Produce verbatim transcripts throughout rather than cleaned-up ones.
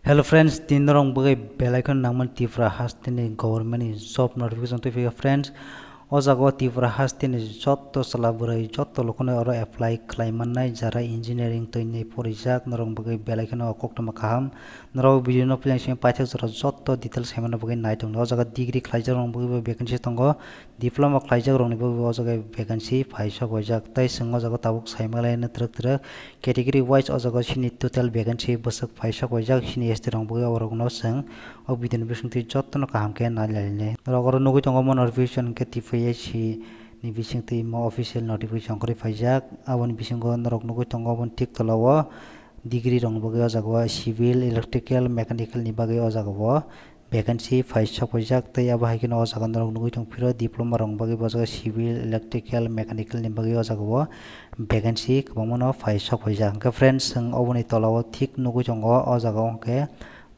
Hello friends, tini norok bagwi belai kheno nangmani Tripura hasteni government ni job notification twi phika friends. O jaga o Tripura hasteni jotto chwla bwrwi jotto lukuno oro apply khlai mannai, jara engineering twi nai porijak norok bagwi belai kheno koktwma kaham. Norok video no puila simi paithak jora jotto details sai manna bagwi nai tongdi. O jaga degree khlaijak rok bagwi bo vacancy tongo, diploma khlaijak rokni bagwi o jaga vacancy phai sok waijak. Tei chwng o jaga tabuk sai manlai twrwk twrwk category wise o jaga chini total vacancy bwswk phai sok waijak chini S T rok bagwi, o rokno chwng o video ni bisingtwi jottono kaham khe nai lainai. Norok oro nugwi tongo mo notification hwnkhe T P S C ni bisingtwi mo official notification ongkhorwi phaijak. Aboni bisingo norok nugwi tongo oboni thik tola o degree rokni bagwi o jaga o civil, electrical, mechanical ni bagwi o jaga o vacancy phai sok phaijak. Tei abo hai kheno o jaga norok nugwi tong phiro diploma rokni bagwi bo jaga civil, electrical, mechanical ni bagwi o jaga o vacancy kwbangma no phai sok phaijak. Hwnkhe friends, chwng oboni tola o thik nugwi tongo o jaga o hwnkhe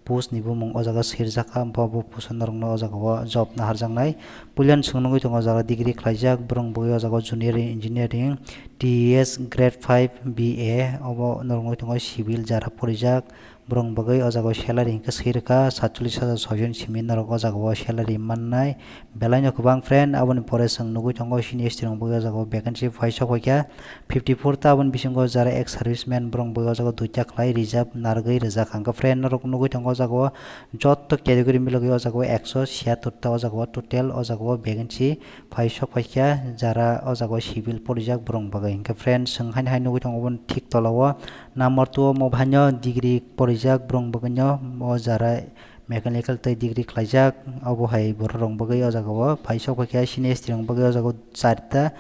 post ni bumung o jaga swijak kha, bo bo post o norok no o jaga o job naharjaknai. Puila chwng nugwi tongo o jaga degree khlaijak borok bagwi o jaga o junior engineering, T E S grade five B A, obo norok nugwi tongo civil jara porijak. Borok bagwi o jaga o salary hwnkhe swi rwkha satchollish hajar soijon simi norok o jaga o salary mannai. Belai no kwbang friend, aboni pore chwng nugwi tongo chini S T rok bagwi o jaga o vacancy phai sok phaikha fifty four ta, aboni bisingo jara ex serviceman borok bagwi o jaga o duita khlai reserve narwgwi rwjak. Hwnkhe friend norok nugwi tongo o jaga o jotto category milogwi o jaga o ekso siyattor ta o jaga o total o jaga o vacancy phai sok phaikha, jara o jaga o civil porijak borok bagwi. Hwnkhe friend, chwng haino hai nugwi tongo oboni thik tola o number two o mo bahaino degree porijak borok bagwino, o jara mechanical tei degree khlaijak, obo hai borok rok bagwi o jaga o phai sok phaikha chini S T rok bagwi o jaga o charta.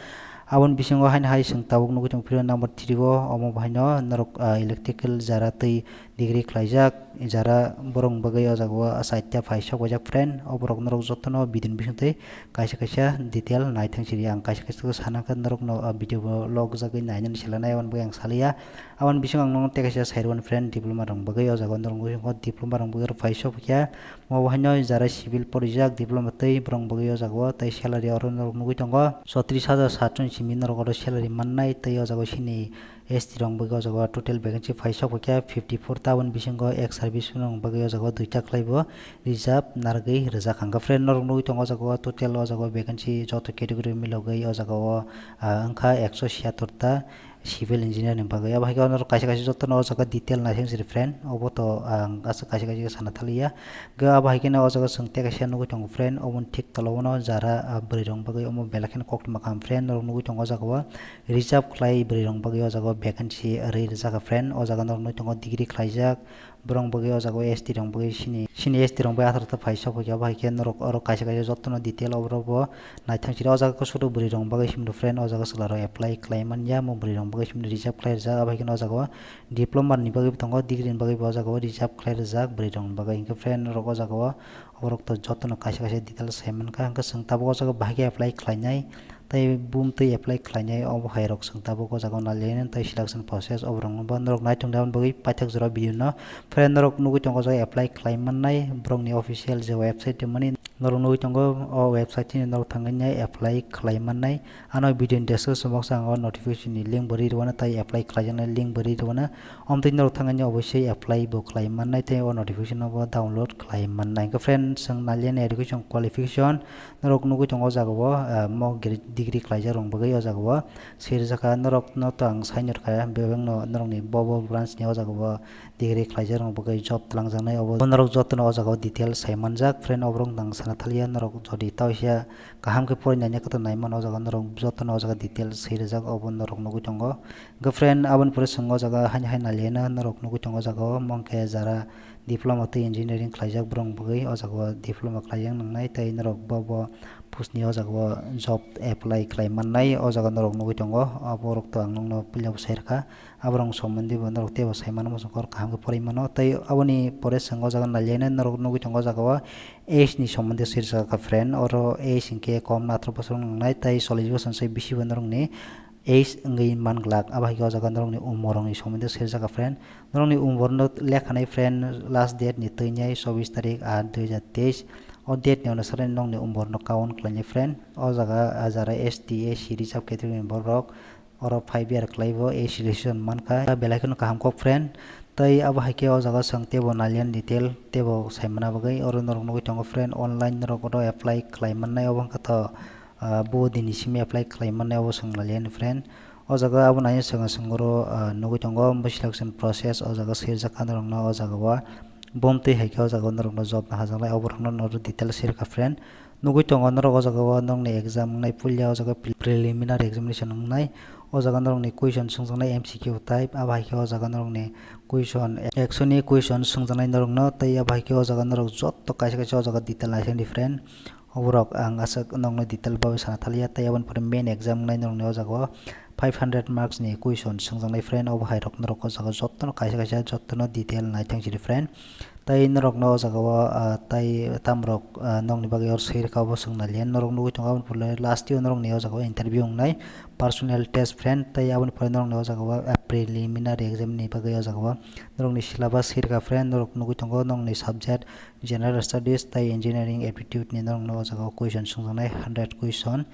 Aboni bisingo haino hai chwng tabuk nugwi tong phiro number three o, omo bahaino norok, ah, electrical jara tei degree khlaijak, jara borok bagwi o jaga o charta phai sok phaijak friend. O borok norok jotono video ni bisingtwi kaisa kaisa detail naithang siri. Ang kaisa kaisa sana khe norokno, ah, video bo log jagwi nainani sela nai, aboni bagwi ang saliya. Aboni bisingo ang nono tei kaisa sai rwmani friend, diploma rok bagwi o jaga o norok nugwi tongo, diploma rok bagwi phai sok phaikha. Mo bo haino jara civil porijak diploma tei borok bagwi o jaga o tei salary oro norok nugwi tongo sotris hajar satso ni simi norok oro salary mannai. Tei o jaga o chini S T rok bagwi o jaga o total vacancy phai sok phaikha fifty four ta, aboni bisingo ex service rok bagwi o jaga o duita khlai bo reserve narwgwi rwjak. Hwnkhe friend norok nugwi tongo o jaga o total o jaga o vacancy joto category milogwi o jaga o, ah, wngkha ekso siyattor ta. Civil engineer ni bagwi. Abo hai khe norok kaisa kaisa jotono o jaga detail naising siri friend, obo to ang aswk kaisa kaisa khe sana thaliya. Hwnkhe abo hai kheno o jaga chwng tei kaisa nugwi tongo friend, oboni thik tola o no jara, ah, bwrwi rok bagwi omo belai kheno koktwma kaham friend norok nugwi tongo o jaga o reserve khlai bwrwi rok bagwi o jaga o vacancy rwi rwjak kha friend. O jaga norok nugwi tongo degree khlaijak, borok bagwi o jaga o S T rok bagwi chini, chini S T rok bagwi atharo ta phai sok phaikha. Abo hai khe norok oro kaisa kaisa jotono detail o borok bo naithang siri. O jaga khe sudu bwrwi rok bagwi simi friend, o jaga chwla rok apply khlai manya, mo bwrwi rok bagwi simi reserve khlai rijak. Abo hai khe o jaga o diploma ni bagwi bo tongo, degree ni bagwi bo o jaga o reserve khlai rijak bwrwi rok bagwi. Hwnkhe friend norok o jaga o borok to jotono kaisa kaisa detail sai mankha. Hwnkhe chwng tabuk o jaga bahai khe apply khlainai. Tei bumtwi apply khlainai, obo hai rok chwng tabuk o jaga o nalilainai tei selection process obo rok no bo norok naitung da bagwi paithak jora video no. Friend norok nugwi tongo o jaga apply khlai mannai, borok ni official je website tongmani norok nugwi tongo, o website ni norok thangwi nai apply khlai mannai. Ano video ni description box o ang o notification ni link bo ri rwmano tei apply khlaijaknai link bo ri rwmano. Omtwi norok thangwi nai obosoi apply bo khlai mannai tei o notification no bo download khlai mannai. Hwnkhe friend, chwng nalilainai education qualification, norok nugwi tongo o jaga o, ah, mo gre-, degree khlaijak rok bagwi o jaga o swijak kha. Norok no to ang sai nukha, bebak no norok ni bo bo branch ni o jaga o degree khlaijak rok bagwi job twlangjaknai, obo norok jotono o jaga o detail sai manjak. Friend, oborok no ang sana thaliya, norok jodi tawisa kaham khe porinani khe to nai mano o jaga, norok jotono o jaga detail swi rijak, obo norok nugwi tongo. Hwnkhe friend, aboni pore chwng o jaga haino hai nalilaina norok nugwi tongo o jaga o, mong khe jara diploma tei engineering khlaijak borok bagwi o jaga o diploma khlaijak nangnai tei norok bo bo post ni o jaga o job apply khlai mannai o jaga norok nugwi tongo. Abo rok to ang nokno puila bo sai rwkha, aborok sombondhe bo norok teibo sai mano, mosok kaham khe porwi mano. Tei aboni pore chwng o jaga nalilaina norok nugwi tongo o jaga o age ni sombondhe swijak kha friend, oro age hinkhe kom na atharoh bosor nangnai tei chollish bosor ni bisi bo norokni age wngwi man glak. Abo hai khe o jaga norokni umor rokni sombondhe swijak kha friend. Norokni umor no lekha nai friend, last date ni twi nai chobbish tarik aat dui hajar teis. O date ni onusare nokni umor no count khlai nai friend. O jaga, ah, jara S T, S C reserve category ni borok, oro five year khlai bo age relaxation man kha. Belai kheno kaham kok friend. Tei abo hai khe o jaga o chwng teibo nalian detail teibo sai manna bagwi oro norok nugwi tongo friend, online norok oro apply khlai mannai, obo wngkha to, ah, bo dini simi apply khlai mannai obo chwng nalian friend. O jaga abo nai chwng chwng oro, ah, nugwi tongo bo selection process o jaga swijak kha norokno o jaga o. Bumtwi hai khe o jaga o norokno job naharjaknai, obo rokno norok detail swijak kha friend. Nugwi tongo norok o jaga o norokni exam wngnai puila o jaga pre-, preliminary examination wngnai. O jaga norokni question swngjaknai M C Q type, abo hai khe o jaga norokni question, ekso ni question swngjaknai norokno, tei abo hai khe o jaga norok jotto kaisa kaisa o jaga detail naising di friend. Oborok ang aswk nokno detail bagwi sana thaliya, tei aboni pore main exam wngnai norokni o jaga o five hundred marks ni question swngjaknai friend, obo hai rok norok o jaga jotto no kaisa kaisa jotto no detail naithang sidi friend. Tei norok no o jaga o, ah, tei tamrok, ah, nokni bagwi oro swi rwkha obo swng naliya, norok nugwi tongo aboni pore last o norok ni o jaga o interview wngnai personal test friend, tei aboni pore norok ni o jaga o, ah, preliminary exam ni bagwi o jaga o norok ni syllabus swi rwkha friend, norok nugwi tongo norok ni subject General Studies tei Engineering Aptitude ni norokno o jaga o question swngjaknai hundred question.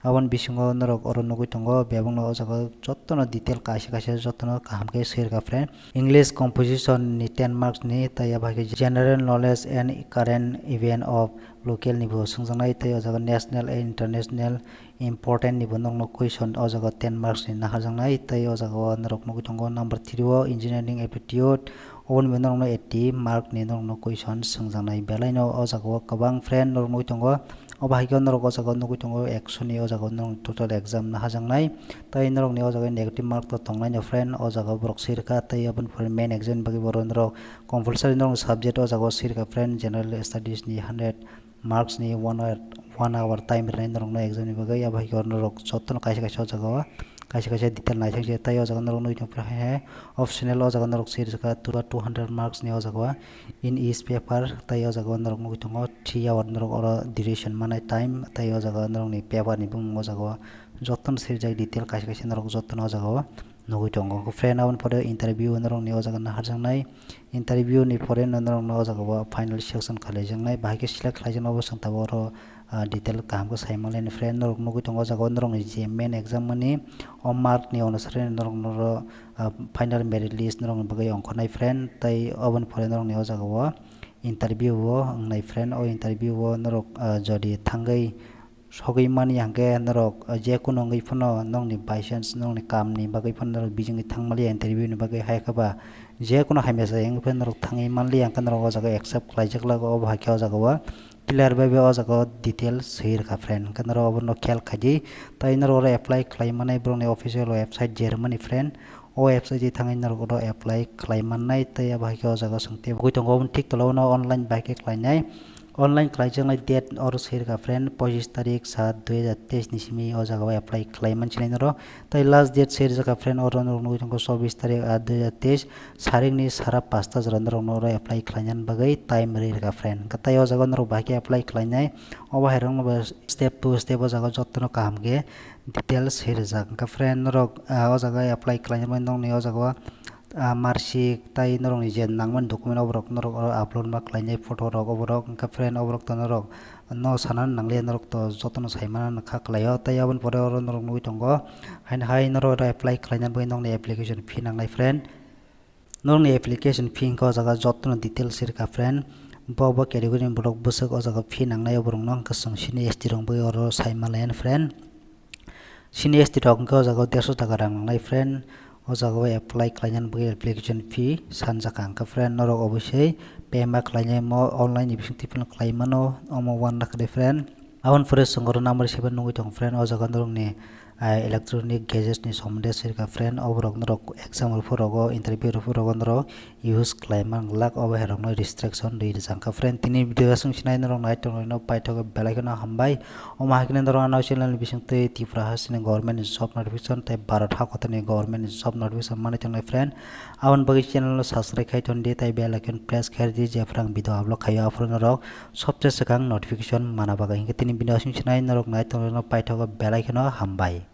Aboni bisingo norok oro nugwi tongo, bebakno o jaga o jottono detail kaisa kaisa jottono kaham khe swi rwkha friend. English composition ni ten marks ni, tei abo hai khe General Knowledge and Current Event of Local ni bo swngjaknai, tei o jaga National and International Important ni bo norokno question o jaga ten marks ni naharjaknai, tei o jaga o norok nugwi tongo number three o Engineering Aptitude, oboni bo norokno eighty mark ni norokno question swngjaknai. Belai no o jaga o kwbang friend norok nugwi tongo, obo hai khe norok o jaga o nugwi tongo ekso ni o jaga o norok total exam naharjaknai, tei norok ni o jaga o negative mark to tongnai no friend, o jaga o borok swi rwkha, tei aboni pore main exam ni bagwi bo norok compulsory norok subject o jaga o swi rwkha friend, General Studies ni hundred marks ni one hour, one hour time rwnai norokno exam ni bagwi, abo hai khe norok jottono kaisa kaisa o jaga o kaisa kaisa detail naithang se, tei o jaga norok nugwi tongkha he optional o jaga norok swi rwkha two, two hundred marks ni o jaga o in each paper, tei o jaga o norok nugwi tongo three hour norok oro duration manai time, tei o jaga o norokni paper ni bumung o jaga o jottono swijak detail kaisa kaisa norok jottono o jaga o nugwi tongo. Friend, aboni pore interview norokni o jaga naharjaknai. Interview ni pore no norokno o jaga o final selection khlaijaknai. Bahai khe select khlaijaknai obo chwng tabuk oro, ah, detail kaham khe sai manlai friend. Norok nugwi tongo o jaga o norokni je main exam mani o mark ni onusare norok noro, ah, final merit list norokni bagwi ongkhornai friend. Tei oboni pore norokni o jaga o interview o wngnai friend. O interview o norok, ah, jodi thangwi sogwi mani hwnkhe norok, ah, je kunu wngwi phano nokni by chance nokni kamni bagwi phano norok bijingwi thangmaliya interview ni bagwi, hai khe ba je kunu hamya se wngwi phano norok thangwi manliya hwnkhe norok o jaga accept khlaijak lago. Obo hai khe o jaga o clear bai bai o jaga o detail swi rwkha friend, hwnkhe norok obono khel khaidi. Tai norok oro apply khlai mani borokni official website je rwmani friend, o website o thangwi norok oro apply khlai mannai. Tei abo hai khe o jaga o chwng tei bugwi tongo, oboni thik tola o no online bai khe khlainai. Online khlaijaknai date oro swi rwkha friend, pochis tarik sat dui hajar teis ni simi o jaga o apply khlai man sinai norok. Tai last date swi rwkha friend, oro norok nugwi tongo chobis tarik at dui hajar teis, sarik ni sara pasta jora norok no oro apply khlaina bagwi time rwi rwkha friend. Hwnkhe tai o jaga o norok bai khe apply khlainai, obo hai rok no bo step to step o jaga o jotono kaham khe details swi rwjak. Hwnkhe friend norok, ah, o jaga apply khlaina bagwi nokni o jaga o ah, marksheet tai norokni je nangmani document oborok norok oro upload ma khlainai photo rok oborok, hwnkhe friend oborok to norok no sanani nangliya, norok to jotono sai manani kha kwlaio. Tai aboni pore oro norok nugwi tongo, haino hai norok oro apply khlaina bagwi nokni application fee nangnai friend. Norokni application fee hwnkhe o jaga jotono details sirkha friend. Bo bo category ni borok bwswk o jaga fee nangnai, oborokno hwnkhe chwng sini S T rok bagwi oro sai manlaiya friend. Sini S T rok hwnkhe o jaga o dersho taka rang nangnai friend. O jaga o apply khlainani bagwi application fee sanjak ang kha friend. Norok obosoi payment khlainai mo online ni bisingtwi phano khlai mano, omo uanlak de friend. Aboni pore chwng oro number seven nugwi tongo friend. O jaga norokni, ah, electronic gadgets ni somonde sirkha friend. Oborok norok exam rwphuru rogo, interview rwphuru rogo norok use khlai manglak, obo hai rokno restriction rwi rwjak kha friend. Tini video aswk sinai norok nai tongnaino paithago belai kheno hambai. Omo hai kheno norok ano channel ni bisingtwi Tripura hasteni government ni job notification tei Bharat hakotorni government ni job notification manwi tongnai friend. Aboni bagwi channel no subscribe khai tondi tei bell icon press khai di, jephru ang video upload khaio aphuru norok sobse swkang notification mana bagwi. Hinkhe tini video aswk sinai norok nai tongnaino paithago belai kheno hambai.